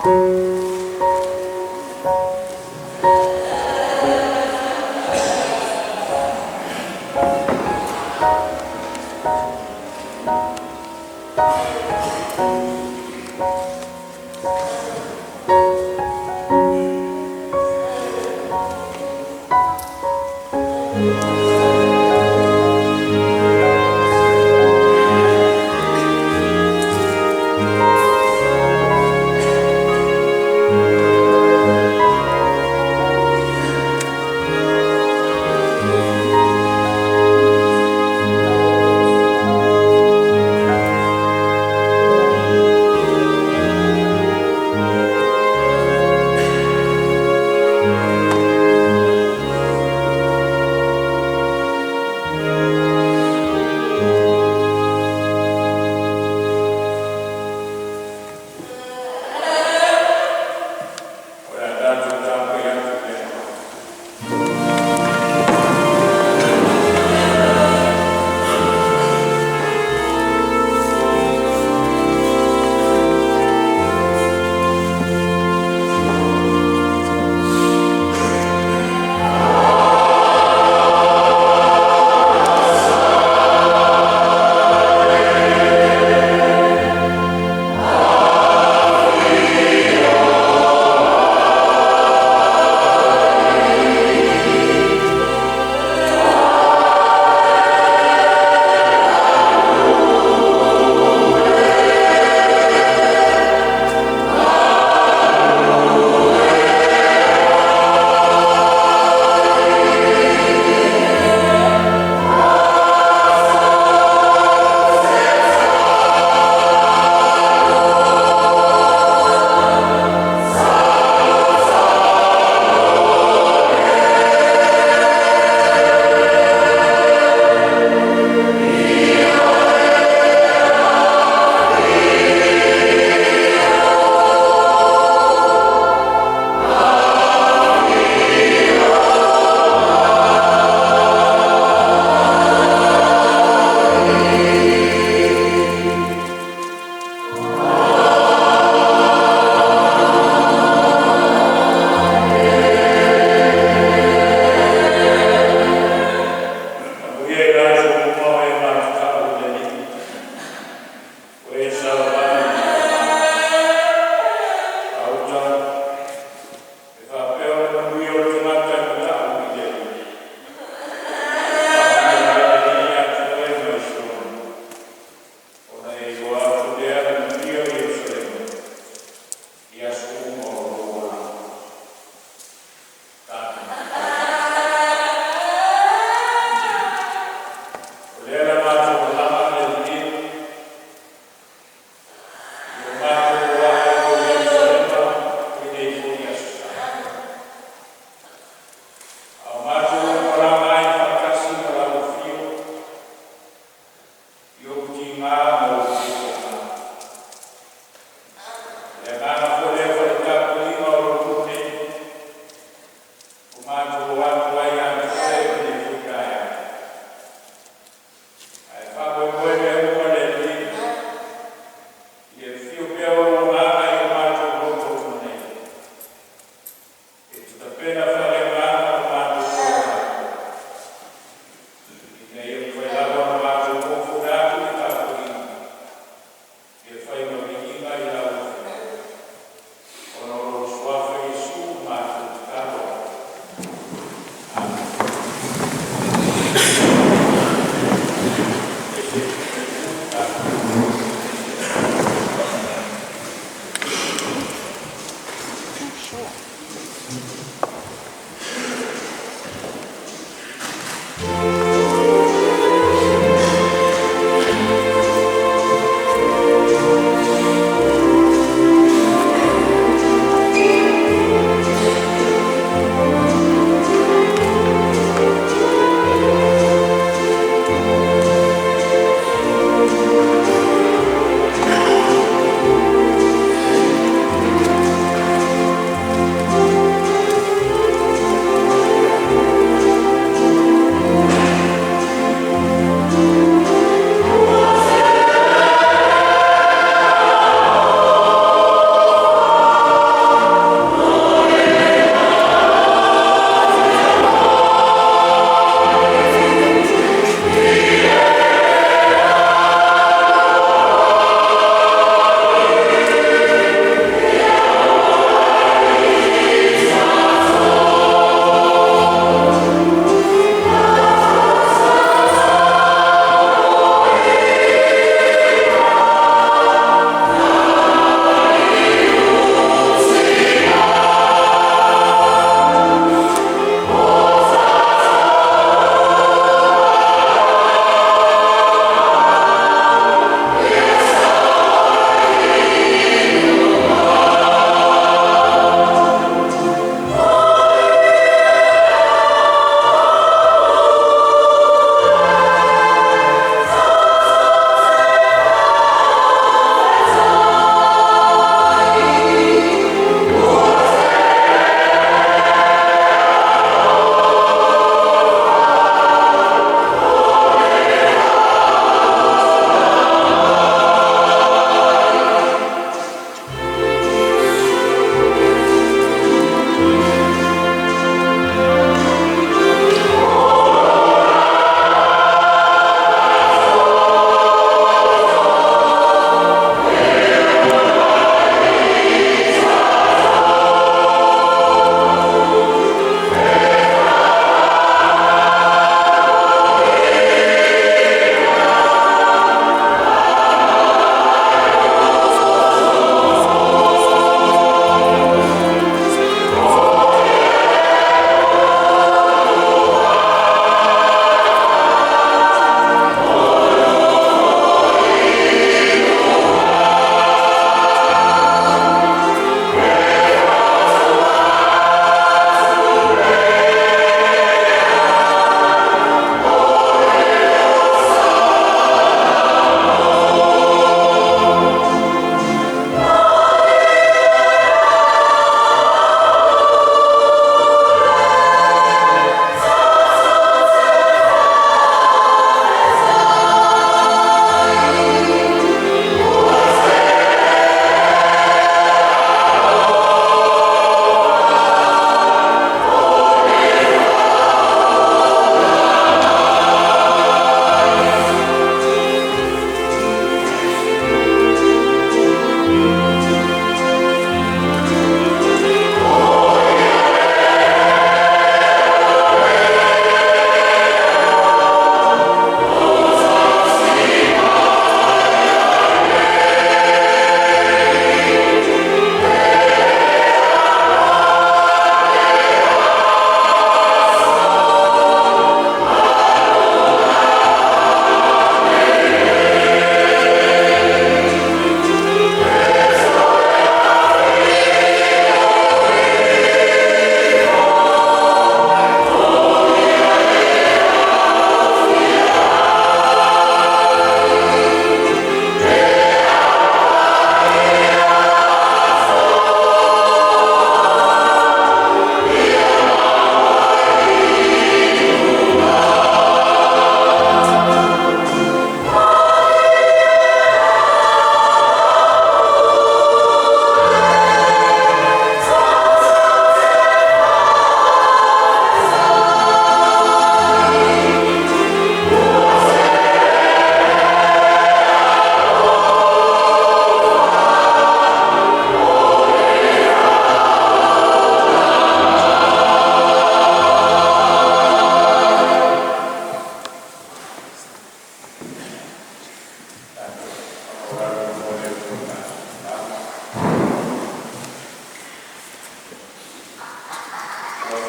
O le a tatou tapuai atu i le Atua. Amuia i latou uma o e magafetau i le Alii, o e savavali i le gauta e faapea ona manuia le tagata e mata'u i le Alii. Faamanuia mai le Alii ia te oe mai Siona, ona e iloa atu lea le manuia o Yelusalema i aso uma o lou olaga. Amene. O lea o le a matou alaga le Alii e, ua matou o a'e o Yelusalema i lenei foi aso Sa, a o matou malaga ai faatasi ma lau Afio i ou tiga ma ou faiga. O le agaga foi lea.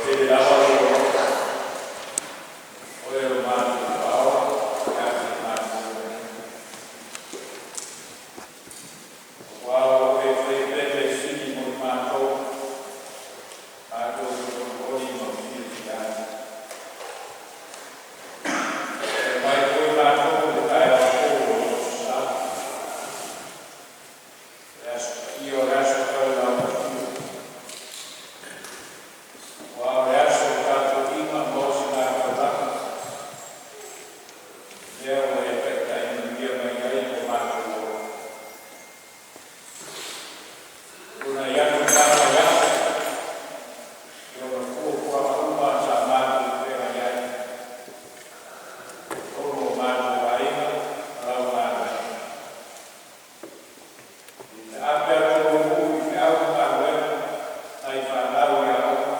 Tele lava lou alofa, o Oe o lo matou Faaola ia te matou nei. Aua o lo o e faia pea mea sili mo i matou, matou te olioli ma fiafia ai. E mai foi matou i le taeao fou o le Aso Sa, le Aso Paia o le aso tau le Lau Afio. Aua o le aso o tapuaiga ma ositaulaga, lea ua e taitai manuia mai ai lo matou ola. Tuanai atu lena vaiaso i ona fuafuaga uma sa matou feagai ai, totonu o matou aiga ma lau galuega. I taape atu ai foi i feau ma galuega nai fanau i aoga,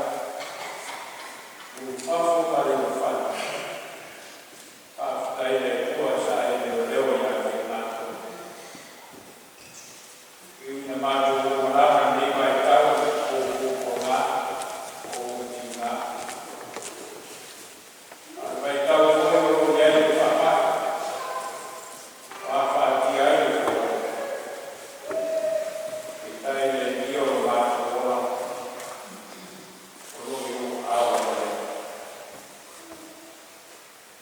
ulufafo ma le ulufale, faafetai i le Atua sa e leoleo ia te i matou. E ui ina matou ua malaga i lenei vaitau i ou puapuaga ma ou tiga, a o le vaitau foi o lo o i ai le faamai ua afatia ai le feoai. Peitai le Alii o lo matou ola o lo o i ou aao alofa.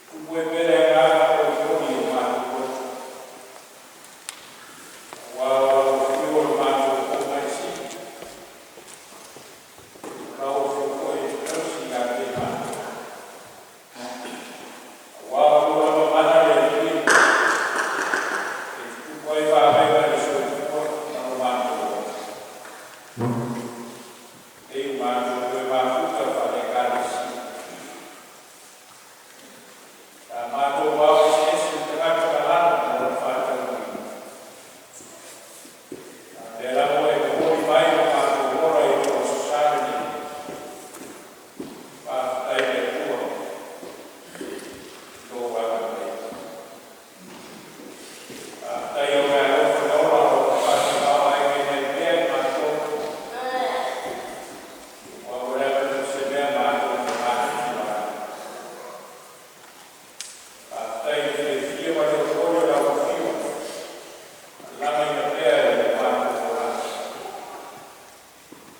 Tupu ai pea le agaga olioli i o matou loto, aua o lau afio o le matou fomai sili, o lau afio foi e te tausi ia te i matou. Aua o lou lava mana le Alii e tutupu ai vavega i le soifua ma lo matou ola. Nei ua matou toe mafuta faale-Ekalesia. Sa matou vao eseese i tagata malama ma ona faataunuuina. A o lea lava ua e momoli mai lo matou ola i lou Aso Sa lenei. Faafetai i le Atua i lou agalelei. Faafetai i ou meaalofa le ola o lo o faatamaoaigaina ai pea i matou. Aua ua leai lava se mea matou te matitiva ai. Faafetai i le fiafia ma le olioli o lau afio e lagaina pea i lo matou olaga.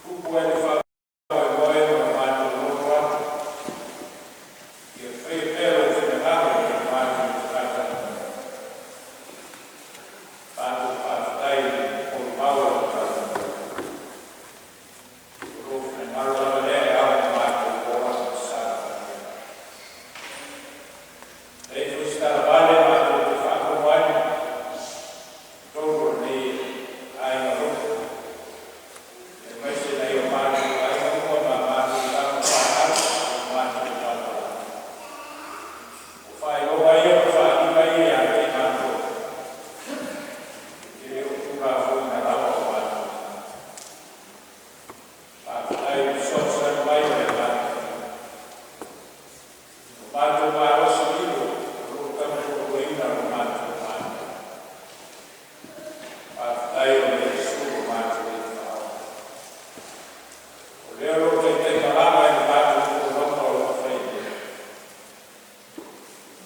Tupu ai le faamoemoe ma le matou loto atu, ia faia pea lou finagalo i o matou tagata. Matou faafetai i le molimau a lau talalelei. O lou finagalo lava lea e ao ona matou ola ma savavali ai. Leai foi se talavale matou te faalogo ai i totonu o lenei aiga lotu, aemaise nai o matou aiga uma ma matou tama fanau ma matou papalagi. O faailoga ia ma faaaliga ia ia te i matou, e le o tulafonoina lava o matou tagata. Faafetai i le fesoasoani mai o le Agaga Paia. O matou malosi lilo o lo o tautualuaina lo matou malosi. Faafetai o le Iesu lo matou Alii Faaola. O lea o lo o taitaimalama i le matou folauga o lo o faia nei.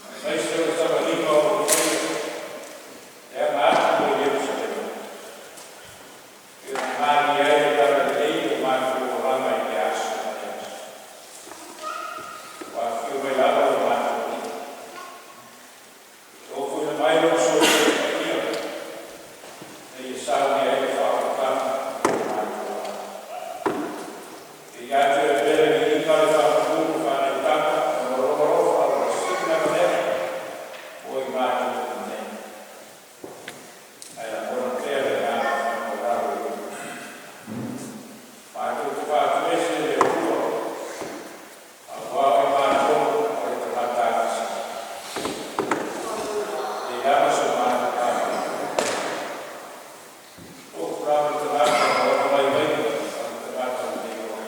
Aemaise o le savaliga o lo o faia e aga atu mo Ierusalema. E ona malie ai le talalelei i lo matou olaga i le aso ma le aso. Ua afio mai lava lo matou Alii. Tofuina mai lou soifua paia, ina ia saunia ai le faaolataga o lo matou olaga. E ia te oe pea le viiga, le faamanu, le faaneetaga, ona o lou alofa ua sili lava lea mo i matou uma nei. Ae lagona pea le agaga faamaualalo i ou. Matou te faatuese i le Atua, aua o i matou o le tagata agasala. E leai lava so matou palapala. Tofu lava le tagata ma ona vaivaiga o le tagata lenei ola.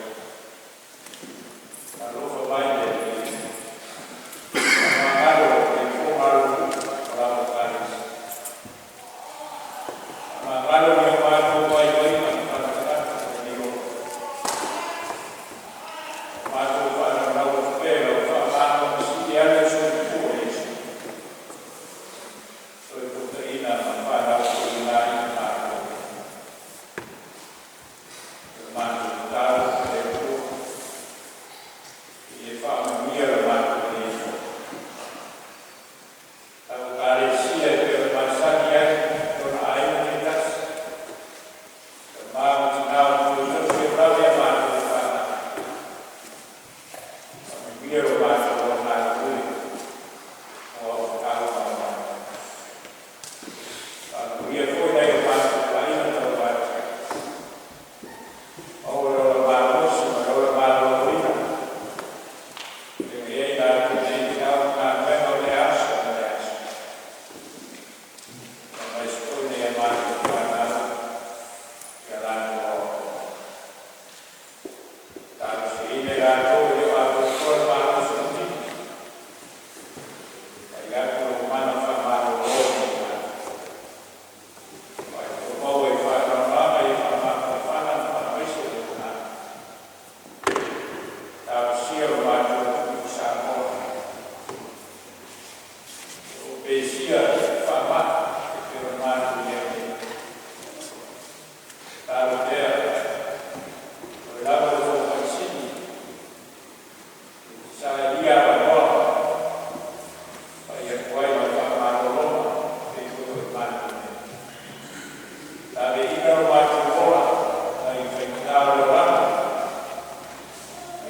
o le olaga,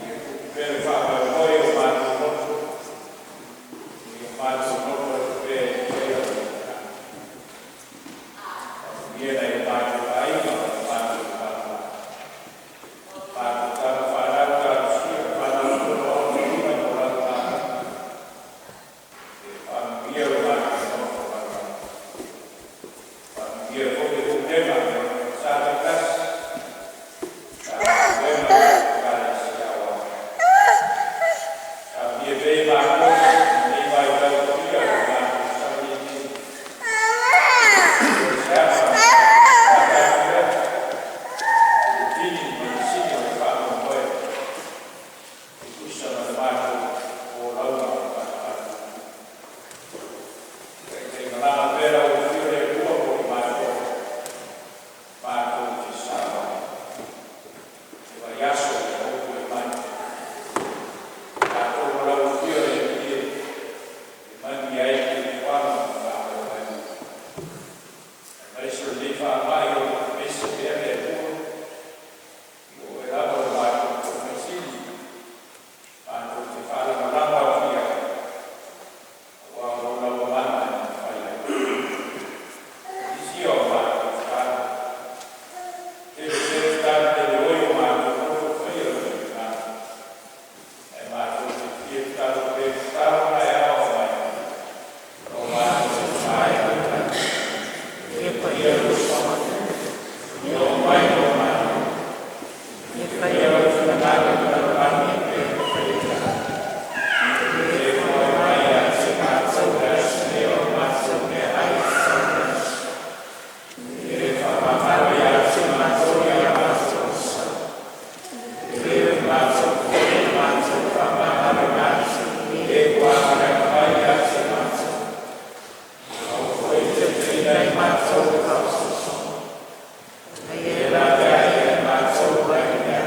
ia tupu pea le faamoemoe i o matou loto, i o matou nofo atu pea i le paia o le Taitai. Faamanuia nai o matou aiga ma le matou faletua, matou tama fanau, talosia fanau taualoa ma o latou mataga. Ia faamanuia lo matou nofo manumanuga. Faamanuia foi le pulega a Ekalesia taitasi, Matagaluega ma Ekalesia aoao. Faamanuia pea i matou i lenei vaitau paia o le matou savali ai nei, i so o se aga o le matou amata atu lea i le fili ma le sini o le faamoemoe e tusa ma le matou folauga matapalapala. Taitaimalaga pea lau Afio le Atua mo i matou, matou te savali i le vaiaso ua tulai mai. Tatou ma lau Afio le Alii e, e manuia ai fuafuaga ma faamoemoega. Aemaise o lenei faamai o lo o pepesi pea le Atua, o Oe lava o le matou Fomai Sili, matou te faalagolago atu i ai, aua o Lou lava mana e mafai ai. O nisi ia o matou tatalo, tele pea tatalo i le oi o matou loto faia Lou finagalo, ae matou te fia tatalo pea i tatalo na e ao mai lo matou maea ai. Ia paia lou Suafa, ia oo mai lou Malo, ia faia lou finagalo i le lalolagi e pei ona faia i lagi. E foai mai ia te matou i le aso nei o le matou meaai e tatau i le aso. E faamagalo ia te matou i a matou sasa, e pei ona matou foi na matou faamagaloina atu i e ua agaia mai ia te matou. Aua foi ne i te taitaiina i matou i faaososoga, ae lavea ia i matou mai le mea.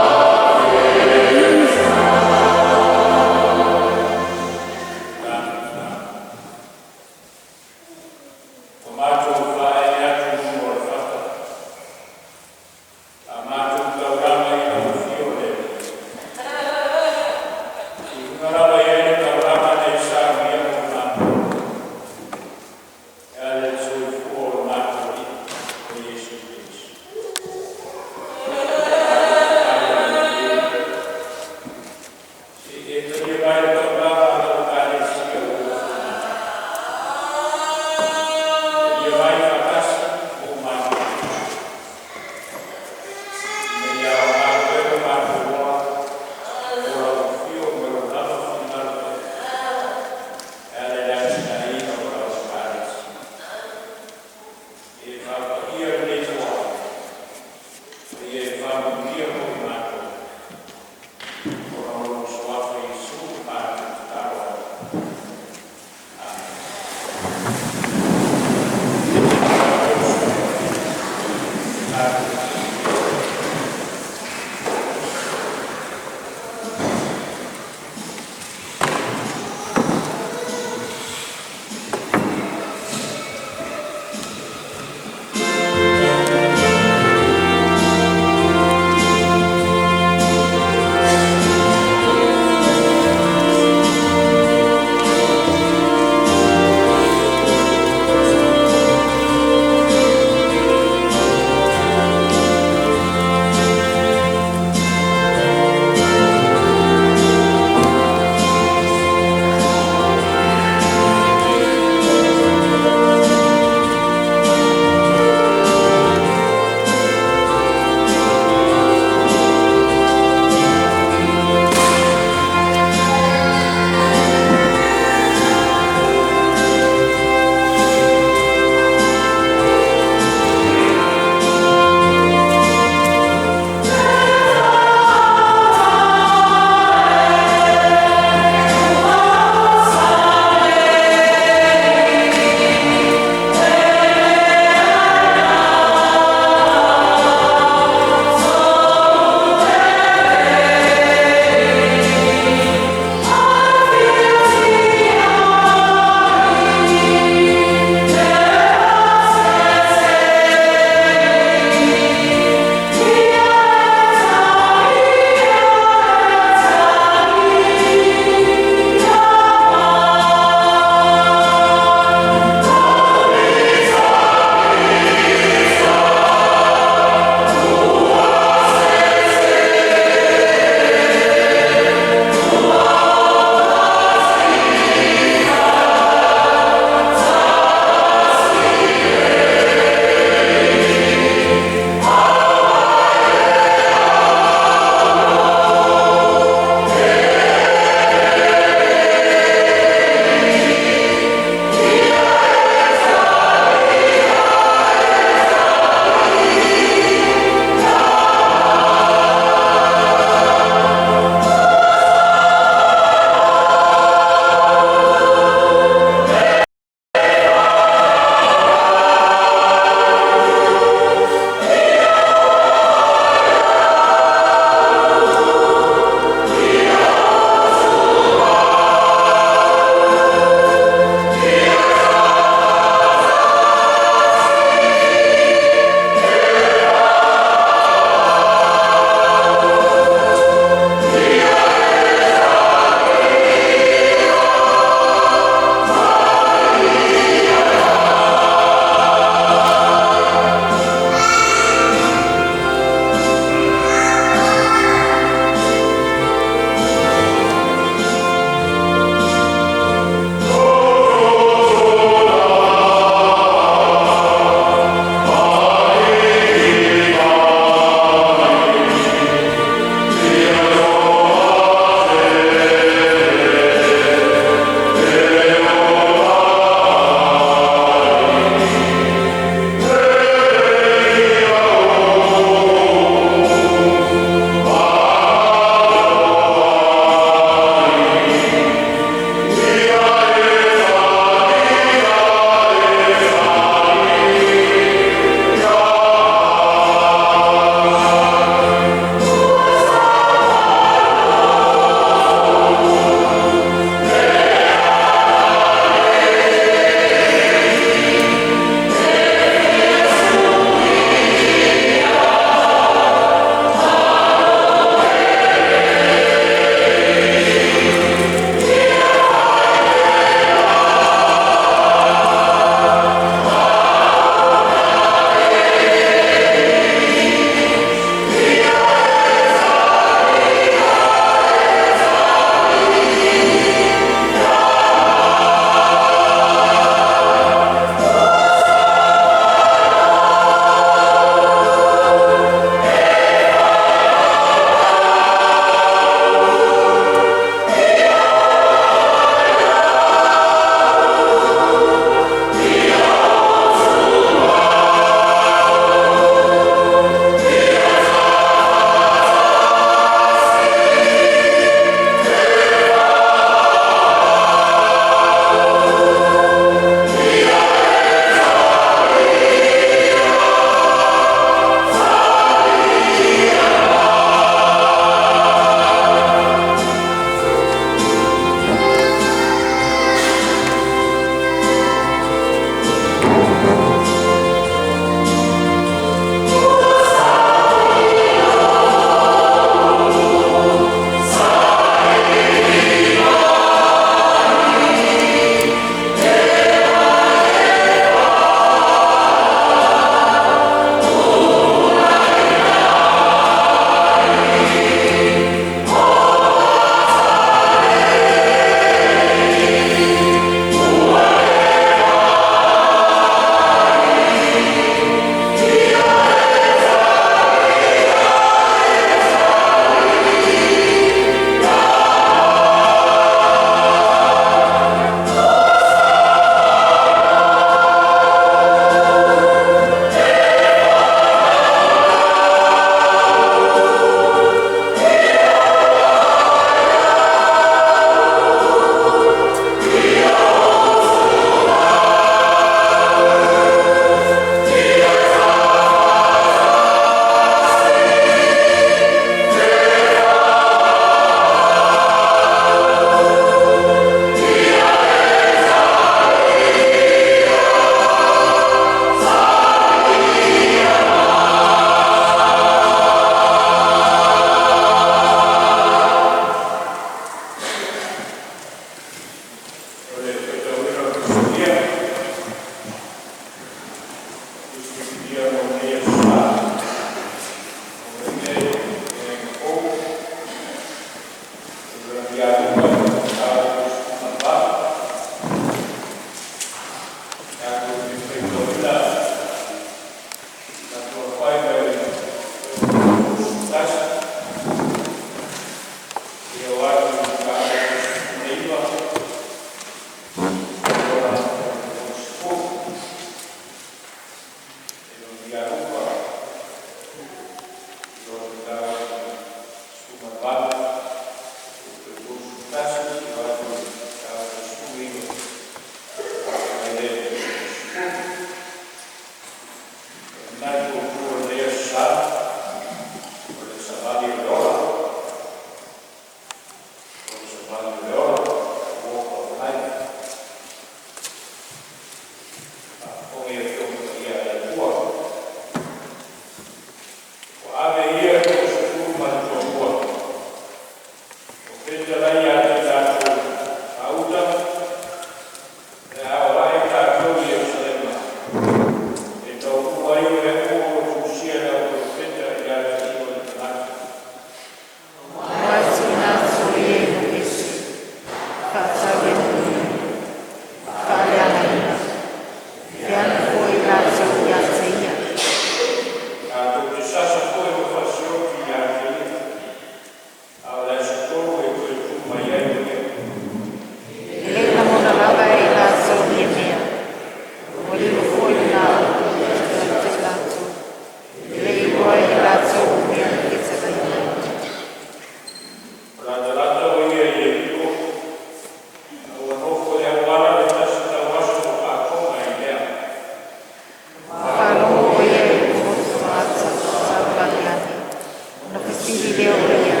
lea o ia,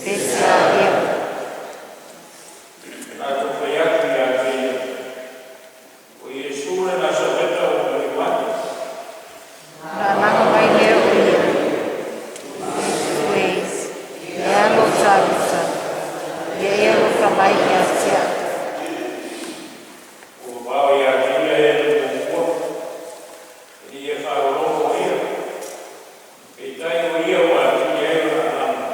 pe sea ea. Latou fai atu ia te ia, O Iesu le Nasareta o maliu ane. Ona alaga mai lea o ia, Iesu e, le alo o Tavita, ia e alofa mai ia te a'u. Ua vavao ia te ia e le muamua, e le i e faalogologo o ia, peitai o ia ua atili ai ona alaga,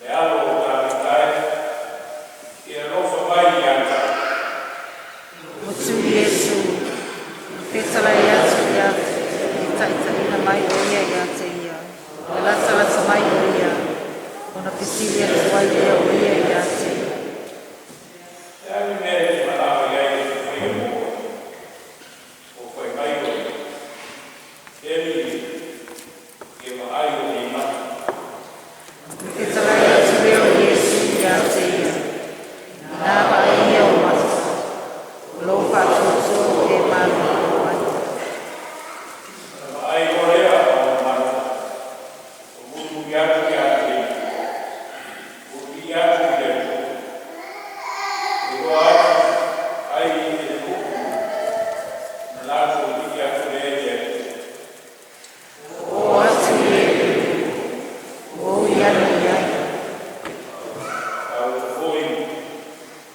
Le alo o Tavita e, e alofa mai ia te a'u. Motu Iesu, na fetalai atu ia e taʻitaʻina mai o ia ia te ia, na latalata mai o ia, ona fesili atu ai lea o ia ia te ia. Le a le mea e te manao i ai ou te faia mo oe? Ua fai mai o ia, E Alii, ia vaai o nei mata. Na fetalai atu lea o Iesu ia te ia, na vaai ia o mata, o lou faatuatua ua e malolo ai. Ona vaai loa lea o ona mata, ua mulimuli atu ia te ia, ua vivii atu i le Atua. Ua iloa atu ai e le nuu ona latou vivii atu lea i le Atua. O atu i e ua ui ane i ai. A ua foi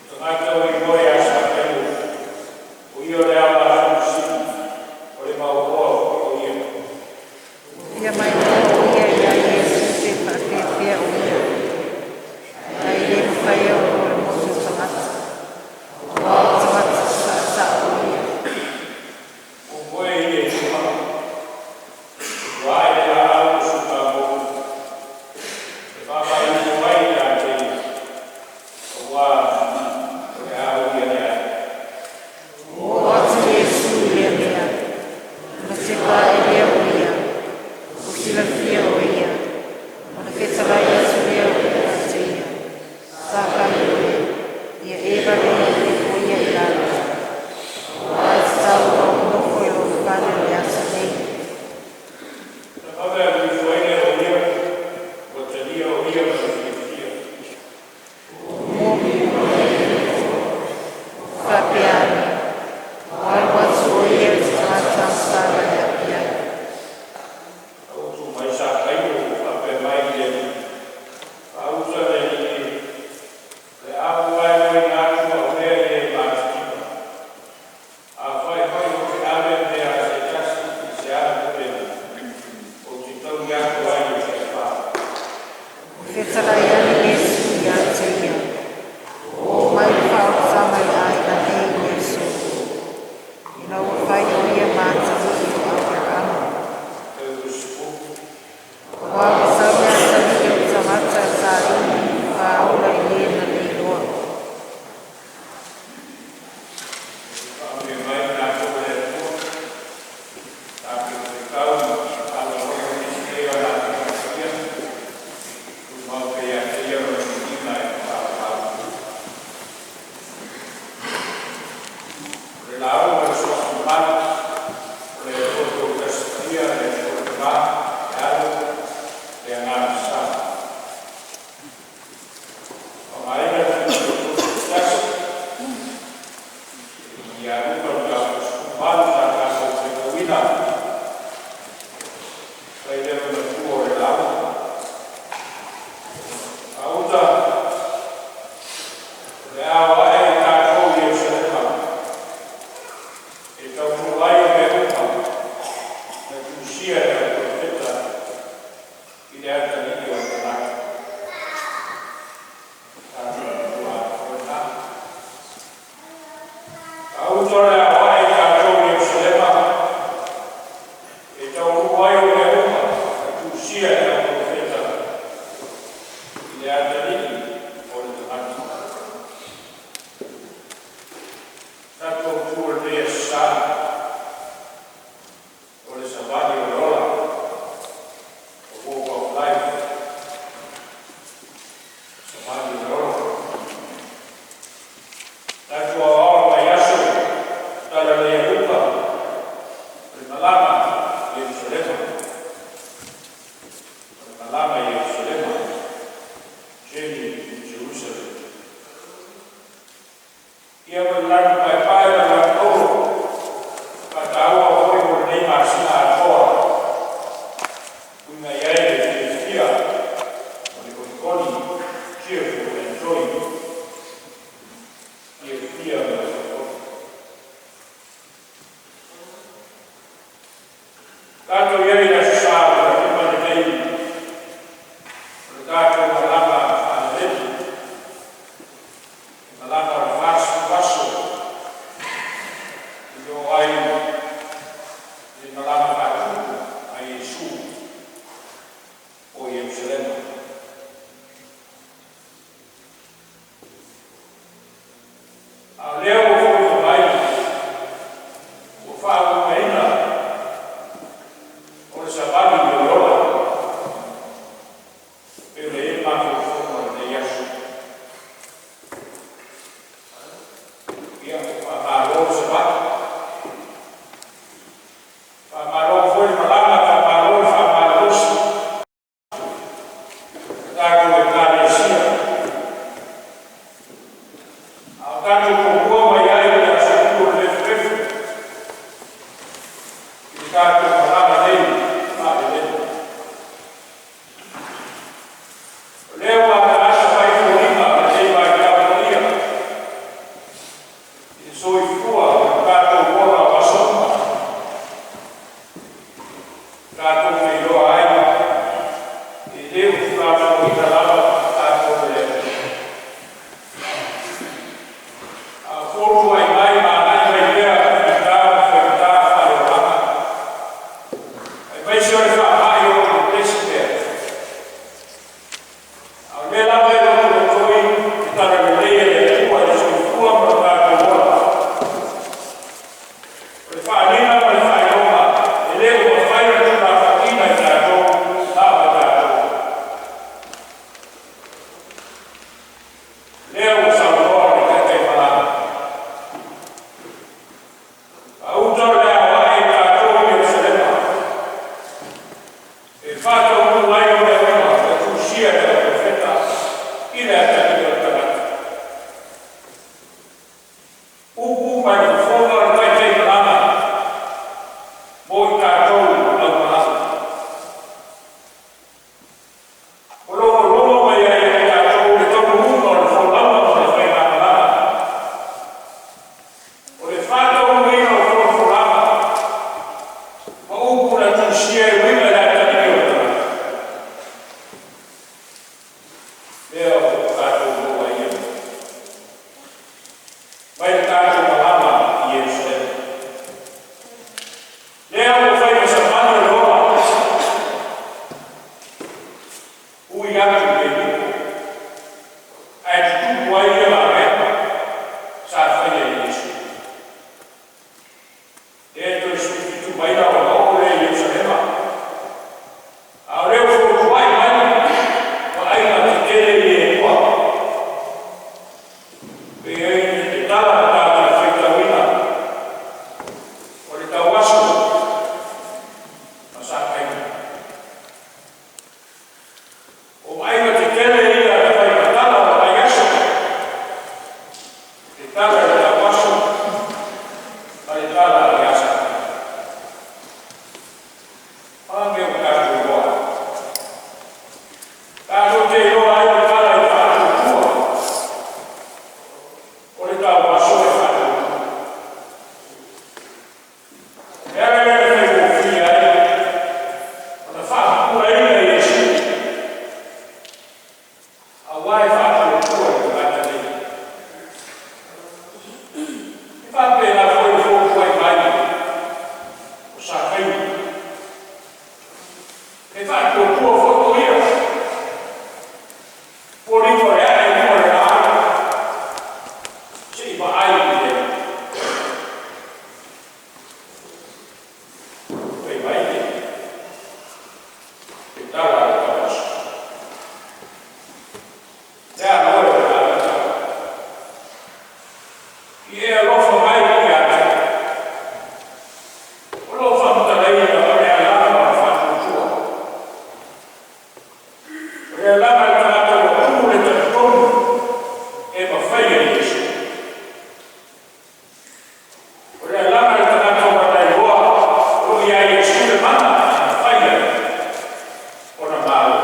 tagata o iloa ia Sakaio, o ia o le alafulusi, o le maoaoa foi o ia. Fia mailoa o ia iā Iesu pe faapefea o ia, ae le mafaia ona o le motu o tagata, auā o le tagata saʻasaʻa o ia. Ua moe ia i luga, ua ae le laau o Sukamou, e vaavaai ifo ai ia te ia, auā o le a ui ane ai. O atu Iesu i lea mea, ona tepa aʻe lea o ia, ua silafia o ia, ona fetalai atu lea o ia te ia, Sakaio e, ia e vave ifo ia i lalo, auā e tatau ona ou nofo i lou fale i le aso nei. Na vave alu ifo ai lea o ia, ua talia o ia ma le fiafia. Mo faapea ane, ua alu atu o ia i se tagata sa le api ai. A ua tu mai Sakaio ua faapea mai i le Alii, Faauta le Alii e, o le a ou vaevaeina atu au mea ia i matitiva. Afai foi ou te ave mea a se tasi i se alapupega, ou te taui atu ai le taifā. Fetalai ane Iesu ia te ia, ua oo mai le faaolataga i aiga nei i le aso, ina ua fai o ia ma atalii o Aperahama. E 20. Auā ua sau le atalii o le tagata e saili faaola i le na le iloa. Faamanuia mai i tatou e le Atua, tatou faitau ma faalogologo i nisi nei o latou faia, tumau pea ia te ia lona viiga e faavavau. O le lauga o le suafa mamalu, o le Atua Toatasi Paia, le Atua le Tama, le Alo, le Agaga Sa. Faaaogaina le 71, ia Luka mataupu 18 sa tatou faitauina. Fai lea ma matua o le lauga. Auta, o le a o ae i tatou i Ierusalema, e taunuu ai o mea uma, na tusia e le profeta i le atalii o le tagata. Tatou matua atoa lena. Auta o le a o ae i tatou i Ierusalema, e taunuu ai o mea uma, na tusia e le profeta i le atalii o le tagata. Tatou tu o lenei aso Sa, o le savali o le ola, o Walk of Life, savali o le ola. Tatou aoao le vaiaso, tala lea Luka, o le malama i Ierusalema. O le malama i Tatou malaga faalelei, le malaga o le 40 aso i oo ai le malaga faatupu a Iesu o Ierusalema. A o lea ua foliga mai ua faauigaina o le savali i le ola e pei ona i ai le mafaufauga o lenei aso. Ia, faamalo le savali, faamalo foi le malaga, faamalo le faamalolosi le tatou Ekalesia. A o tatou tomua mai ai i le aso Lua le mefumefu i le tatou malaga nei faalelei. O lea ua ataata mai foliga o lenei vaitau paia i le soifua ma le tatou ola o aso uma, tatou te iloa ai e le o tuulafoaina lava tatou e le Atua. A o fotuai mai ma agai mai pea fita ma faigata faaleolaga, aemaise o le faamai o lo o pepesi pea, a o lea lava e lotolotoi le talalelei a le Atua i le soifua ma lo tatou ola. O le faaaliga ma le faailoga e le o mafai ona tuulafoaiina e tatou na o tatou. Lea ua saunoa le taitaimalaga, “Gauta o le a oo ae tatou i Ierusalema, e faataunuu ai mea uma na tusia e le Auprofeta i le atalii o le tagata.” Upu mai le fofoga o le taitaimalaga mo i tatou aumalaga. O logologo mai ai ia i tatou le taunuuga o le folauga ma le faigamalaga. O le faataunuuina o folafolaga ma upu na tusia e uiga i le atalii o le tagata. Lea ua tatou maua ai ia mai le tatou malaga i Ierusalema. Lea ua fai ma savali o le ola, ui atu i Ieriko, ae tutupu ai ia vaega sa faia e Iesu. Lea e toe 17 maila ona oo lea i Ierusalema. A o lea ua fotuai mai vaaiga tetele ia e lua. E i ai le tala na tatou faitauina o le tauaso ma Sakaia. O vaaiga tetele ia na fai matala o le vaiaso, le tala i le tauaso ma le tala ia Sakaia. A mea ua tatou iloa ai? Tatou te iloa ai le tala i le faatuatua. O le tauaso e faatuatua. E ala lea na faigofie ai ona faapupulaina Iesu, aua e faatuatua i le tagata nei. E faapena foi le fotuai mai o Sakaia. E faatuatua foi o ia. Foliga o le ae i luma o le laau, se'i vaai i le fai mai le tala a le tauaso. Le a oe o le tagata, i e alofa mai ia te au. O lou faamatalaina o le alaga o le faatuatua. O le alaga a le tagata ua tumu le talitonu e mafai e Iesu. O le alaga a le tagata ua na iloa o lo o ia Iesu le mana e mafai ai ona malo.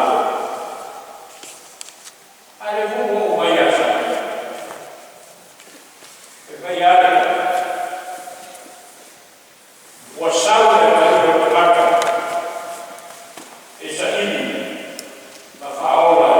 A le foi ua oo mai ia Sakaia. E mai ale, ua sau le atalii o le tagata e saili ma faaola.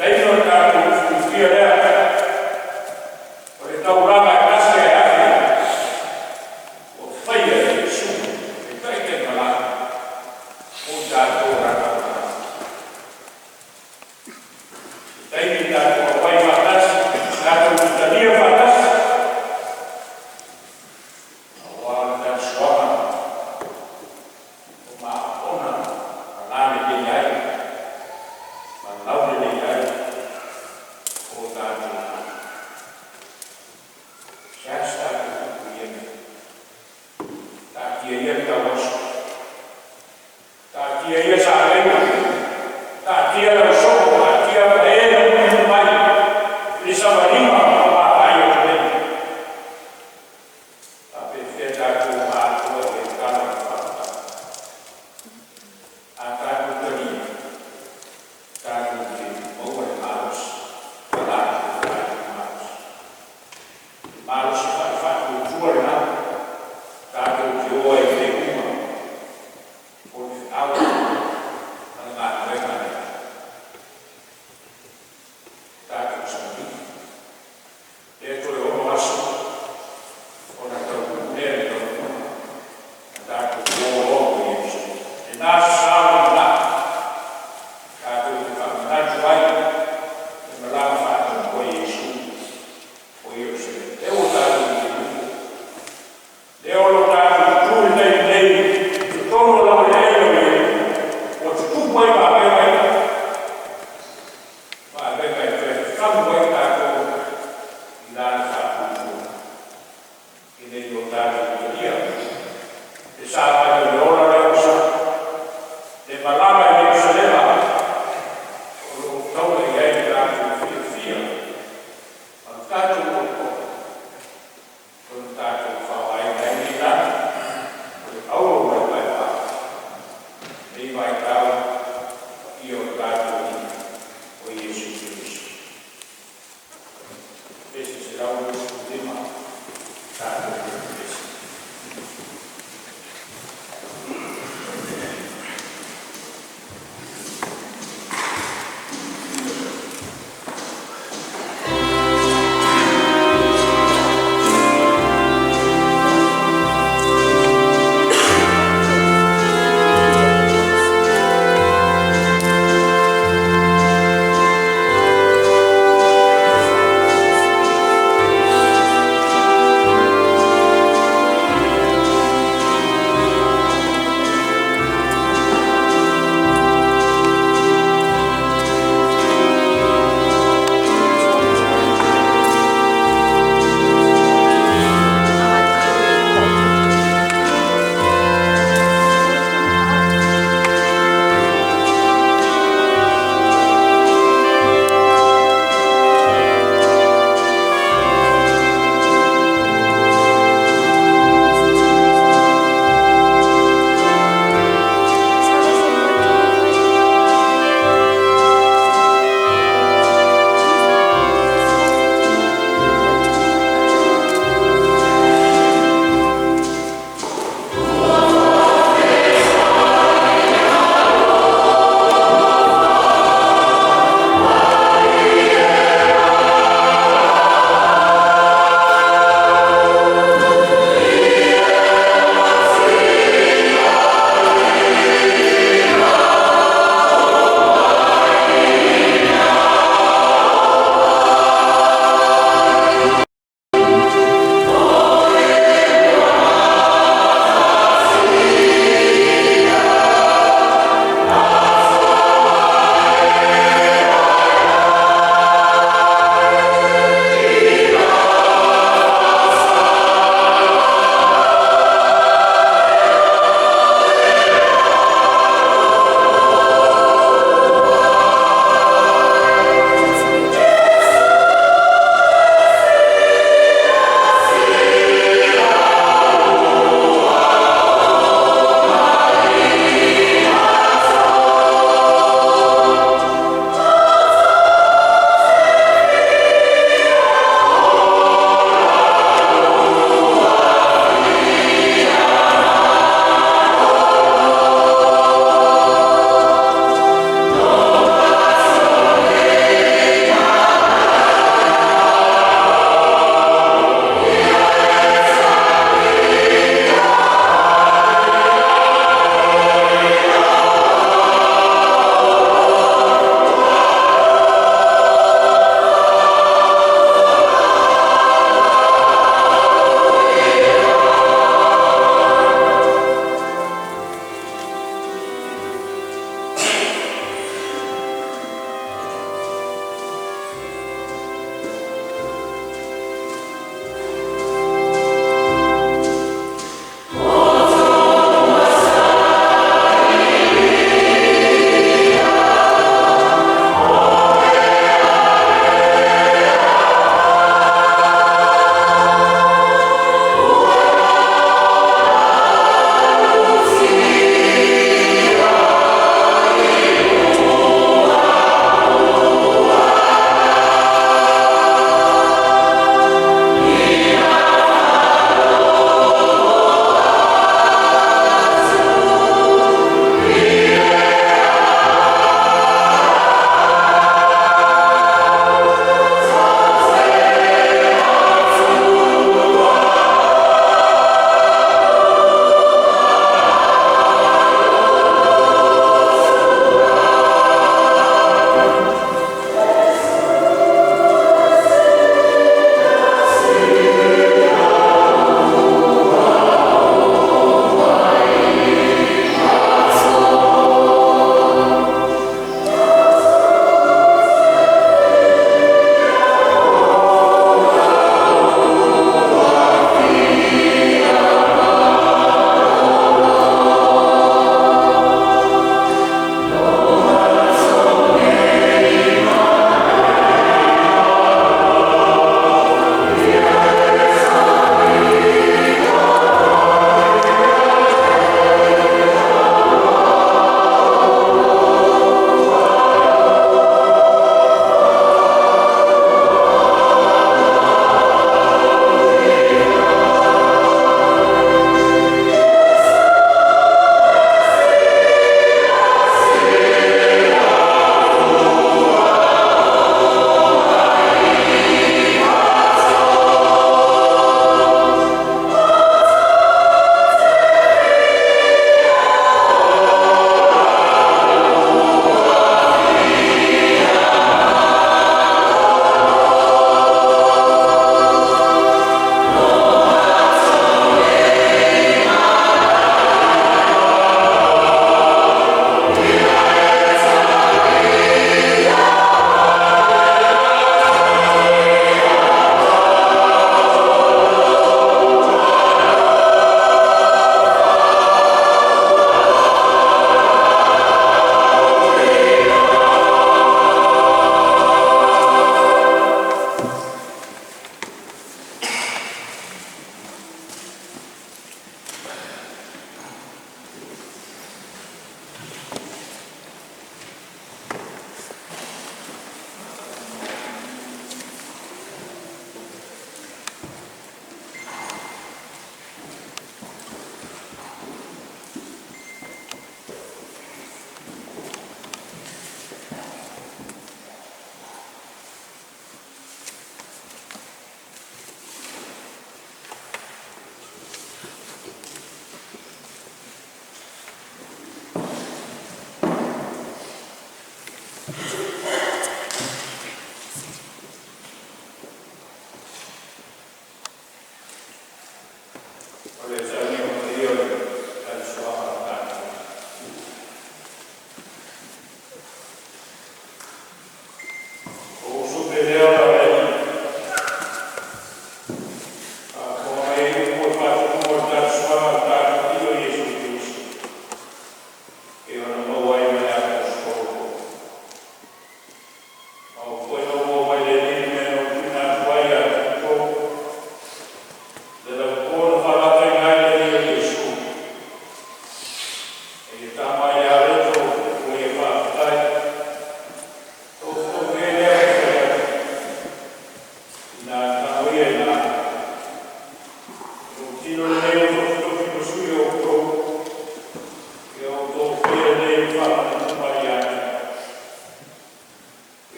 Taimi o le tatou ufiufia lea, o le taulaga e tasi ae afe, ua faia e Iesu e taitaimalā mo i tatou o latou tagata. Se taimi tatou auai faatasi, tatou italia faatasi, aua o le tatou suaga ua maona ma lalelei ai ma laulelei ai o tatou tagata. Se a se tatou upu i ia mea? Taatia ia le tauaso, taatia ia salega, taatia le ausoo, taatia ma e na mulimu mai i le savaliga o lo o vaavaai atu nei. Faapefea tatou ma atoa i ai tala ma faamatalaga? A tatou talia, tatou te maua le malosi, ma latou tatou malosi. Le malosi faale-faatuatua lena, tatou te o ai i le iuga o le feau ma le galuega a le Atua. Tatou savali. Lea toe 6 aso ona taunuu lea i le taunuuga, na tatou o loa ma Ierusalema. Lena sa o le lumanai, tatou te faamanatu ai le malaga faatupu a Iesu o Ierusalema. Lea ua tatou i Ieriko, lea o lo o tatou tutu i le taimi nei i totonu o laueleele o Ieriko, ua tutupu ai vavega ia, vavega e toe fafagu ai tatou i lana faatuatua, ina ia o tatou talia le savali o le ola lea ua sao, le malaga i Ierusalema o lo o taula i ai le tatou fiafia ma le tatou olioli, o le tatou faaaogaina ai nei lana o le auro mai paepae nei vaitau paia o le tatou Alii o Iesu Keriso. Pese 125, tatou pese.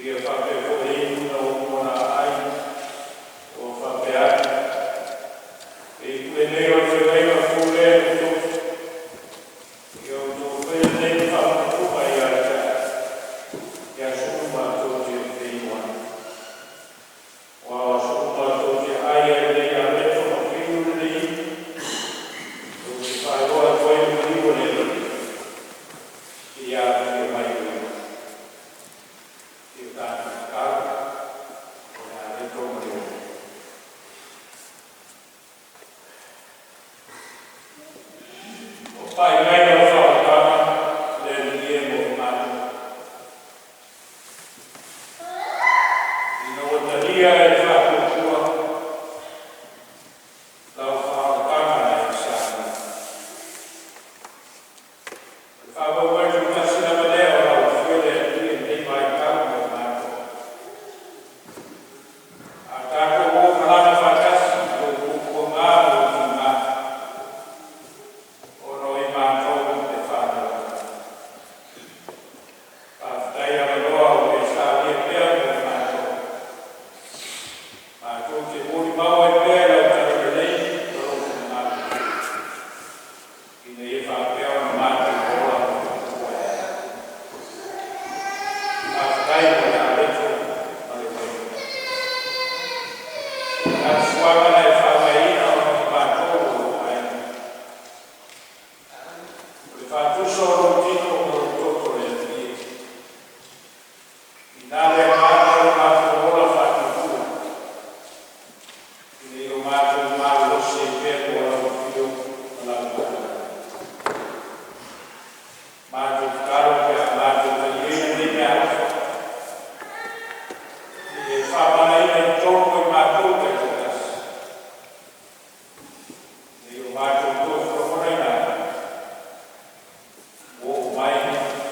Ia faapea foi i na ou ona ai, ua faapea atu, e i lenei o le feagaiga fou lea e tofi, ia outou faia lenei faamanatuga ia te a'u, i aso uma tou te feinu ai. Aua o aso uma tou te ai ai i lenei areto ma finu lenei ipu, tou te faailoa atu ai le maliu o le Alii, seia afio mai o Ia. Ia tatou tatalo o le areto ma le ola. O pai mai lau faautaga le Alii e mo matou. Ina ua talia e le Faatuatua lau faaolataga na e Samoa. O le faamaumau tuutasi lava lea o lau afio le Alii i lenei vaitau mo i matou. A tatou o malaga faatasi i ou puapuaga ma ou tiga, ona o i matou e faanoa. Faafetai avanoa ua e saunia pea mo i matou. Matou te molimau ai pea i lau talalelei ma lou finagalo, ina ia faapea ona matou ola ma tupua ai. Faafetai mo le areto ma le uaina. O suaga na e faavaeina ona o matou o lou aiga. O le faatusa o lou tino ma lou toto le Alii e. Ina le agaga o le matou ola faatupua, ina ia o matou malolosi ai pea mo lau afio ma lau malama. Matou tatalo pe a matou taliaina nei meaalofa, ia e faamanaina i totonu o i matou taitoatasi. Ina ia o matou tofolafonaina ai, ua oo mai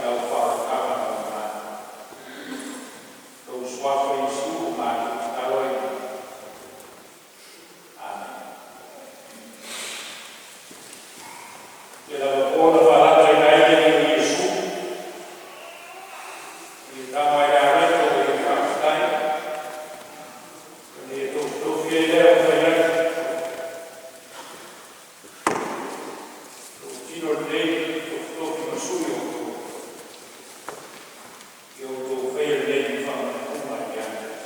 lau faaolataga mo i matou. Lou suafa Iesu ua matou tatalo ai nei. Amen. Te lava po na faalataina ai le Alii o Iesu, i tago ai le areto o ia faafetai. Ona ia tofitofi ai lea ua fai atu. Lou tino lenei tofitofi ma sui o outou. Ia outou faia lenei faamanatuga ia te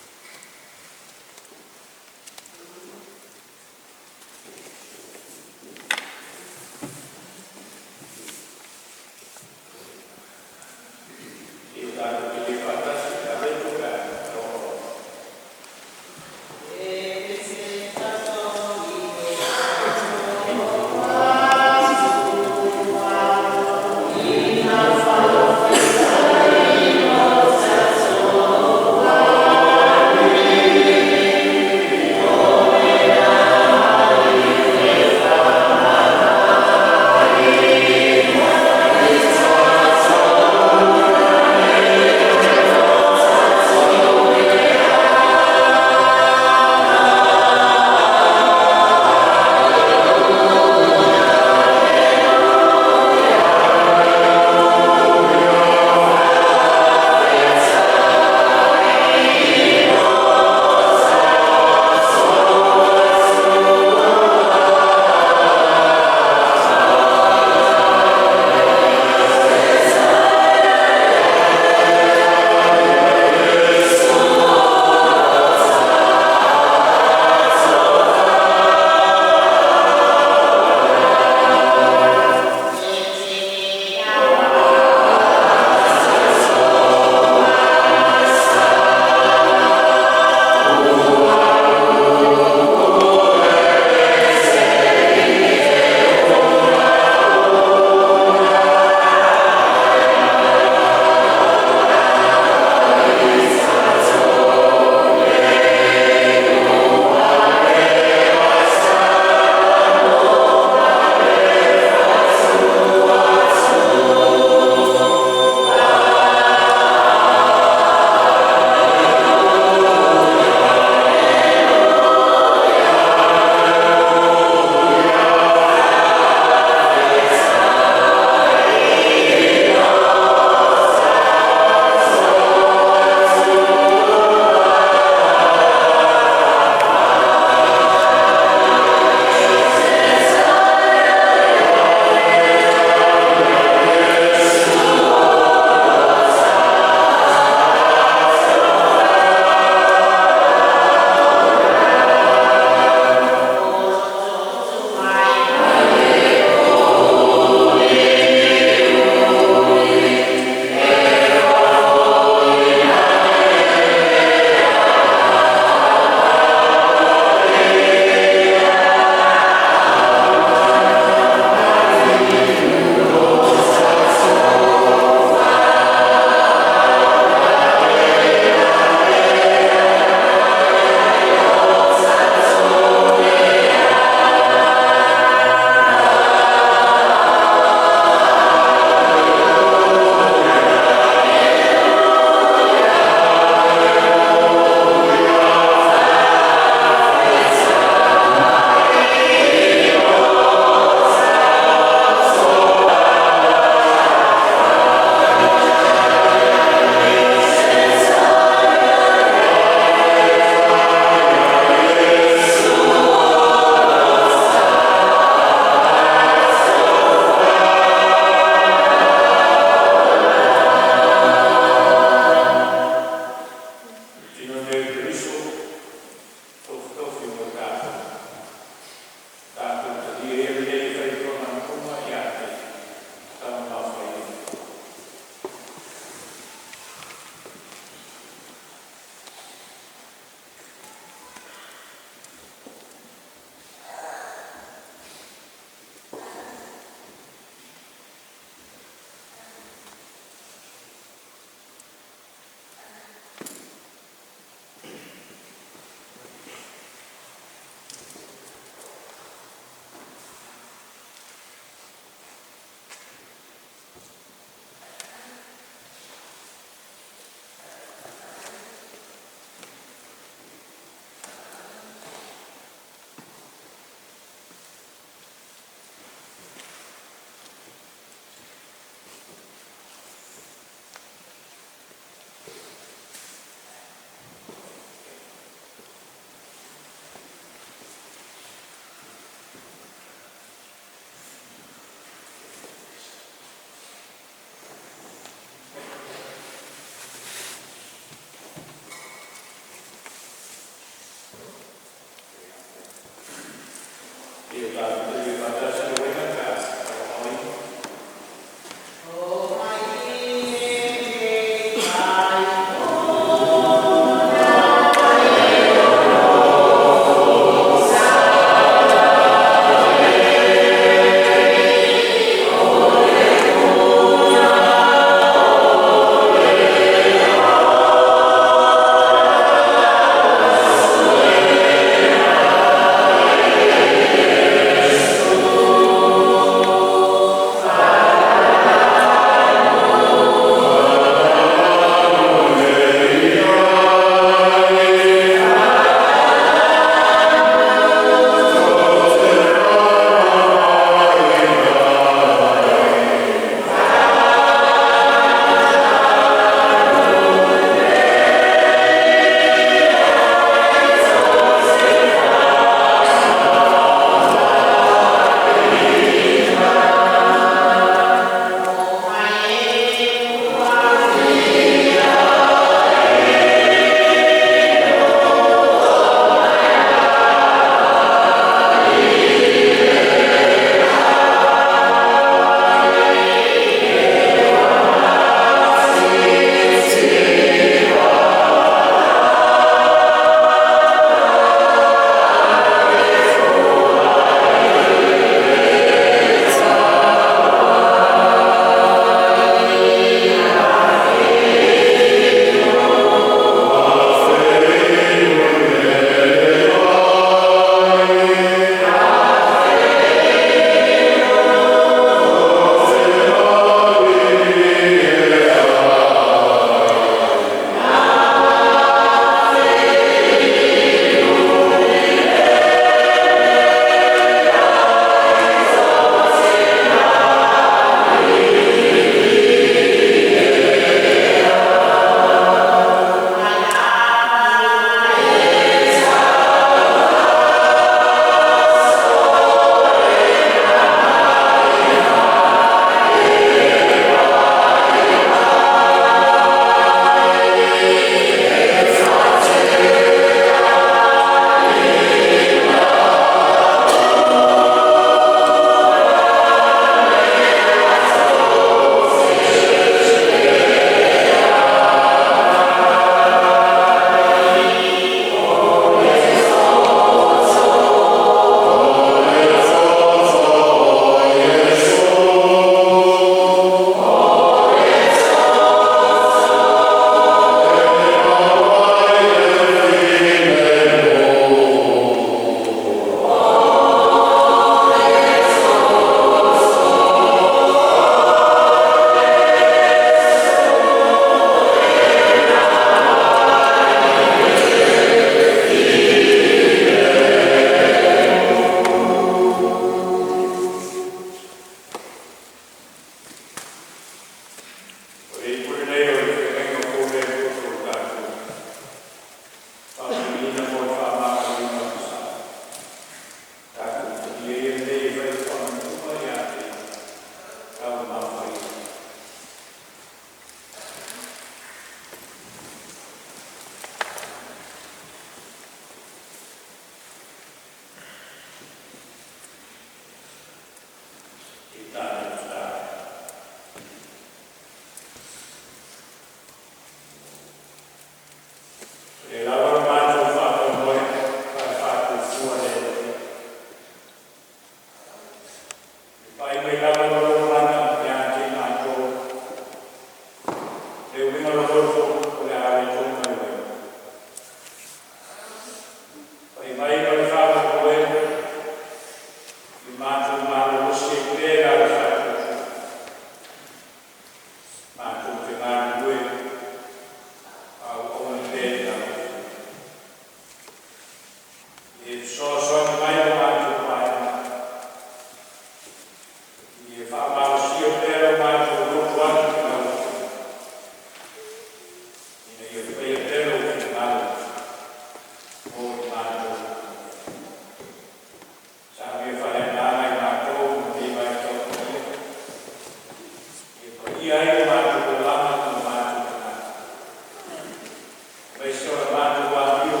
Aemaise o le matou amio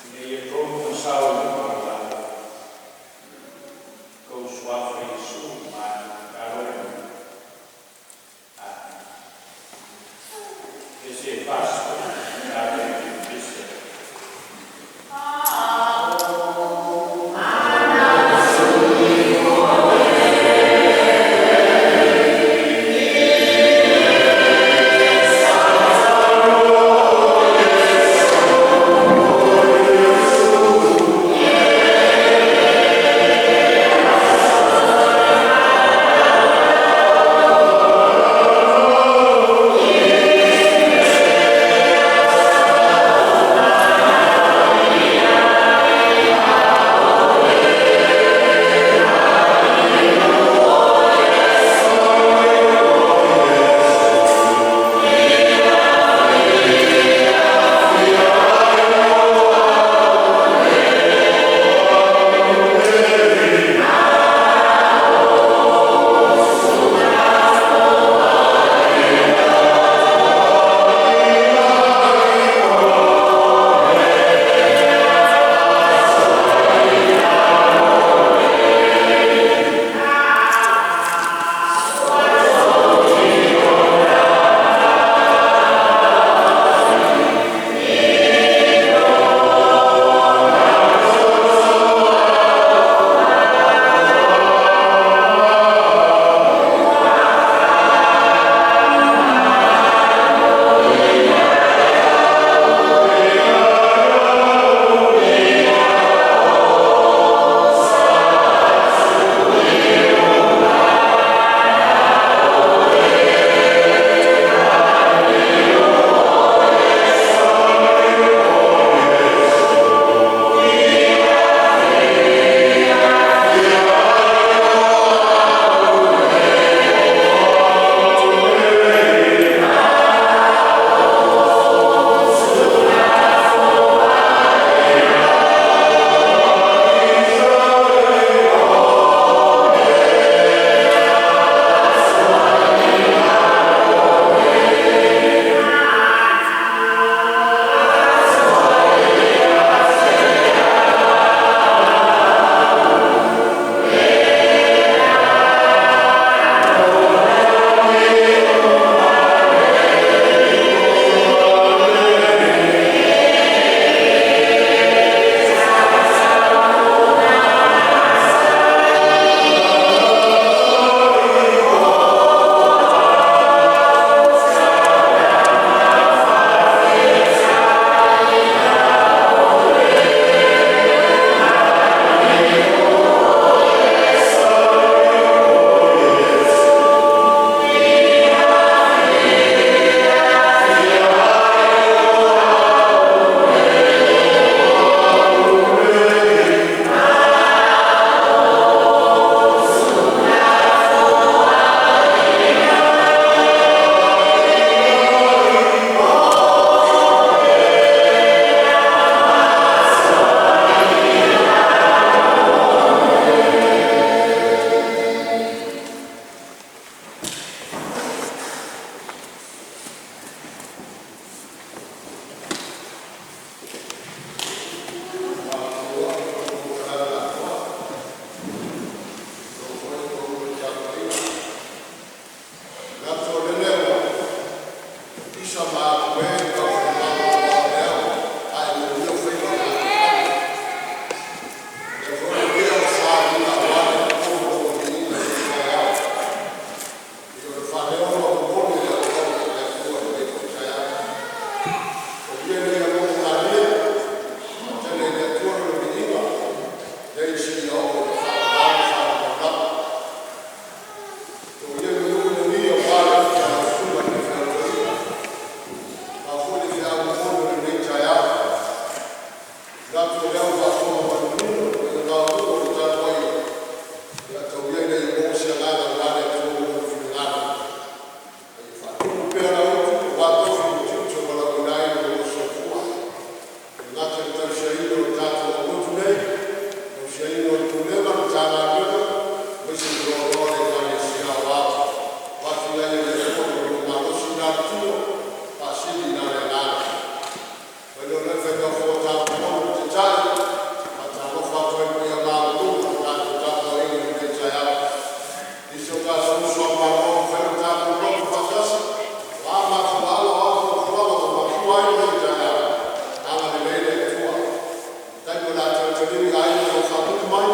ina ia tonu ma sao i luma o Lau Tou Suafa Iesu matou tatalo ai. Amene. Ese fast tatou. ai lenei taeao, agalelei le Atua i taimi o le a teletelina ai aiga o lo o faaputu mai,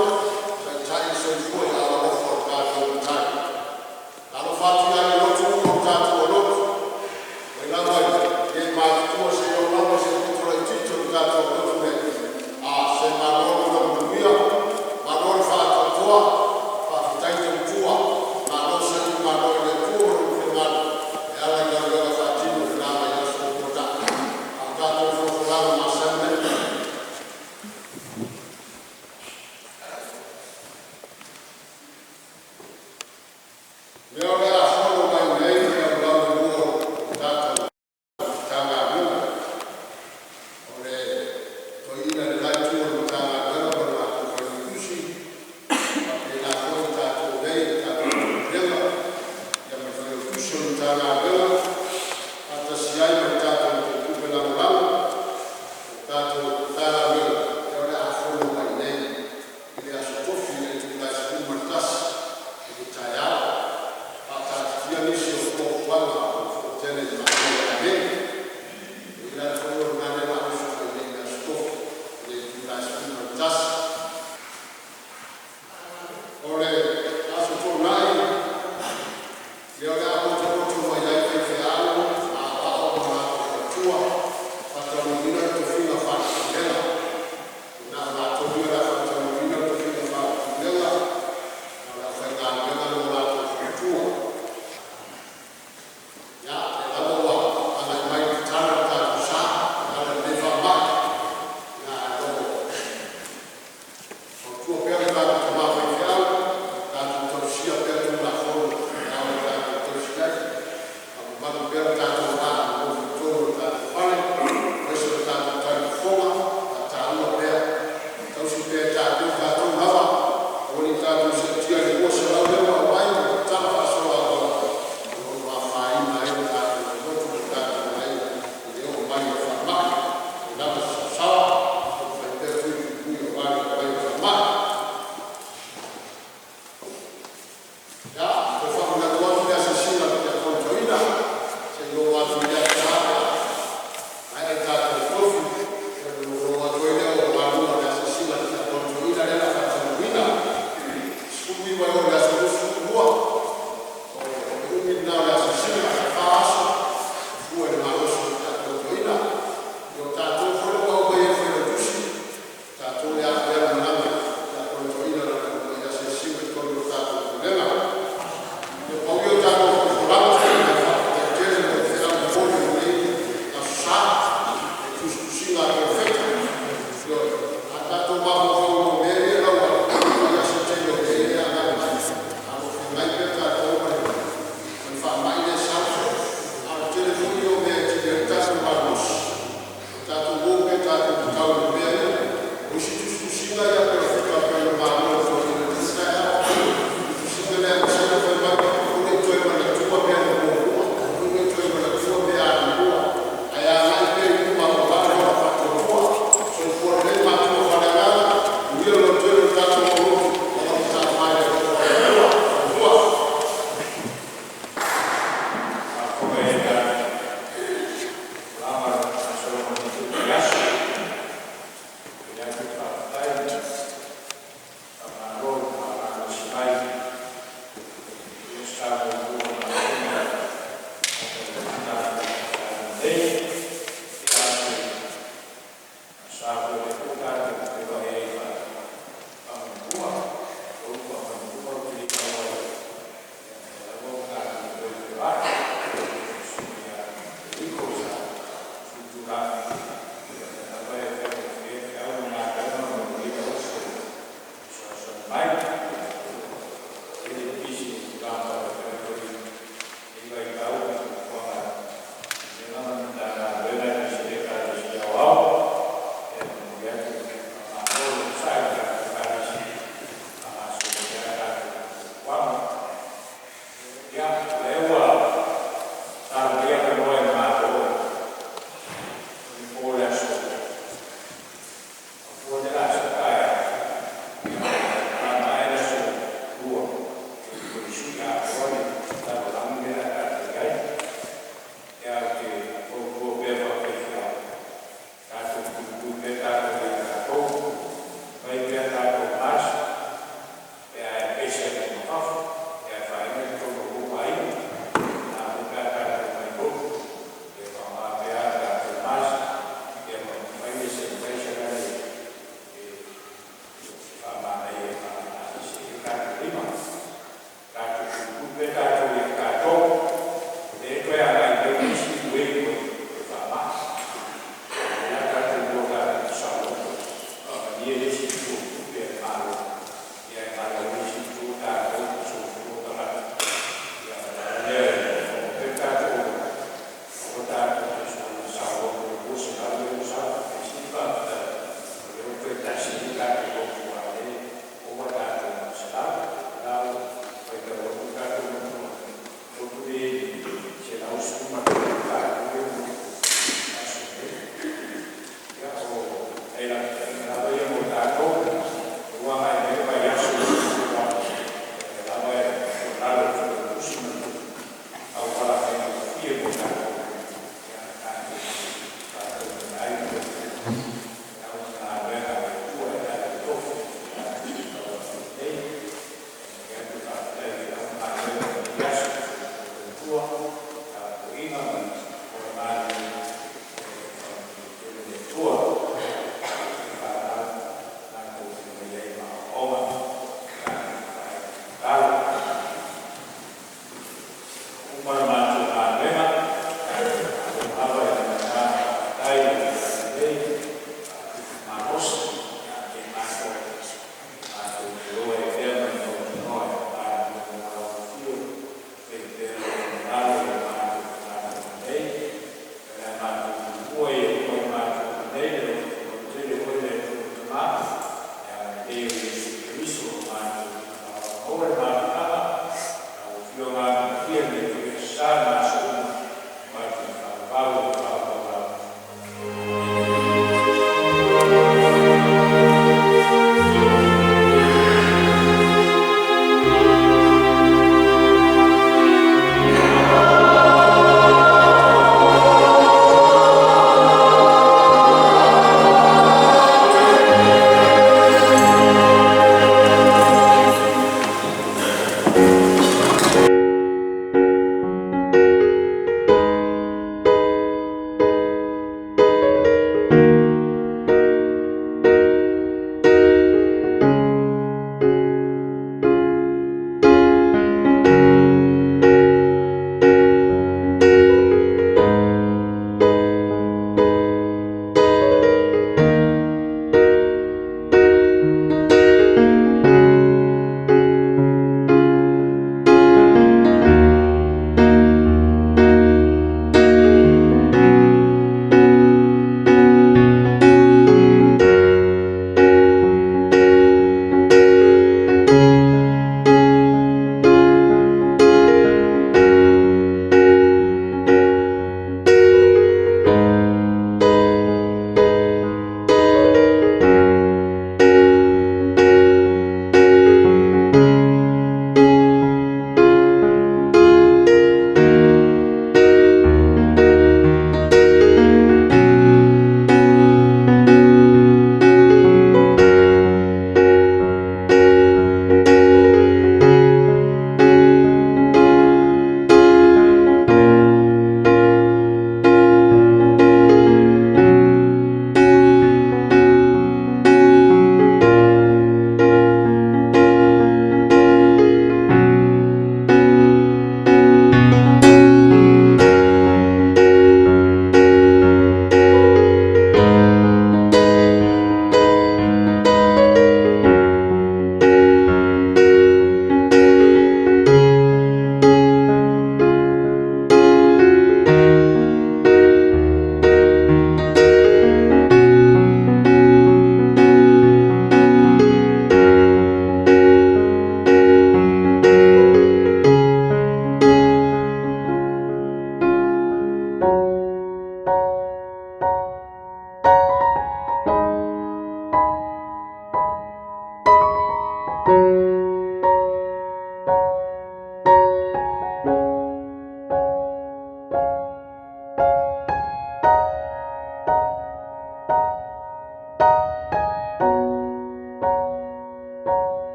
taitai le soifua i aao alofa o le tatou Matai. Talofa atu i aiga lotu uma o tatou lotu mai lava i e matutua seia oo lava i se pito laitiiti o le tatou lotu nei, a se malo le ola manuia, malo le faatoatoa, faafetai tautua, malo saili malo i le Atua ma lona finagalo e ala i galuega faatino i lena vaiaso ua tuanai.